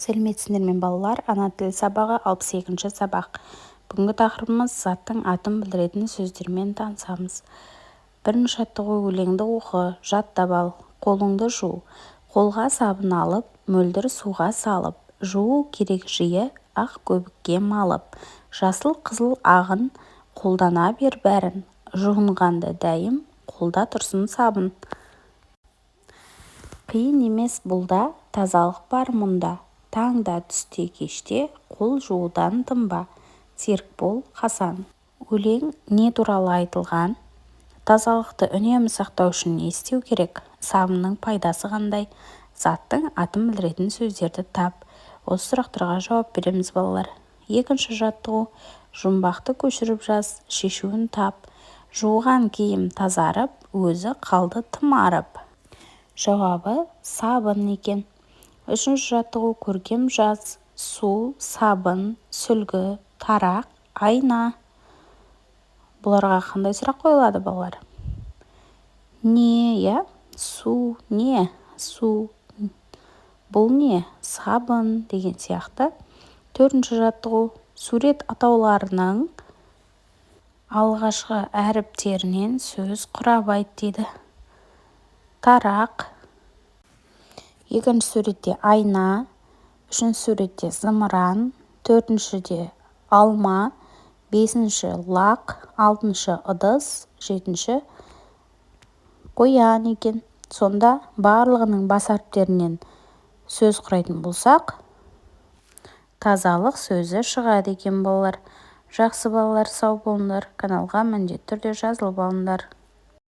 Сәлеметсіңдер ме, балалар? Ана тілі сабағы, 62-сабақ. Бүгінгі тақырыбымыз: заттың атын білдіретін сөздермен танысамыз. Бірінші жаттығу: өлеңді оқы, жаттап ал. Қолыңды жу. Қолға сабын алып, мөлдір суға салып, жуу керек жиі ақ көбікке малып. Жасыл, қызыл, ағын, қолдана бер бәрін. Жуынғанда дәйім қолда тұрсын сабын. Қиын емес бұл да, тазалық бар мұнда. Таңда, түсте, кеште қол жуудан тынба. Серікбол Хасан. Өлең не туралы айтылған? Тазалықты үнемі сақтау үшін не істеу керек? Сабынның пайдасы қандай? Заттың атын білдіретін сөздерді тап. Осы сұрақтарға жауап береміз, балалар. Екінші жаттығу: жұмбақты көшіріп жаз, шешуін тап. Жуған киім тазарып, өзі қалды тым арып. Жауабы сабын екен. Үшінші жаттығу: көркем жаз. Су, сабын, сүлгі, тарақ, айна. Бұларға қандай сұрақ қойылады, балалар? Не, иә? Су не? Су. Бұл не? Сабын деген сияқты. Төртінші жаттығу: сурет атауларының алғашқы әріптерінен сөз құрап айт дейді. Тарақ, екінші суретте айна, үшінші суретте зымыран, төртіншіде алма, бесінші лақ, алтыншы ыдыс, жетінші қоян екен. Сонда барлығының бас әріптерінен сөз құрайтын болсақ, тазалық сөзі шығады екен, балалар. Жақсы, балалар, сау болыңдар. Каналға міндетті түрде жазылып алыңдар.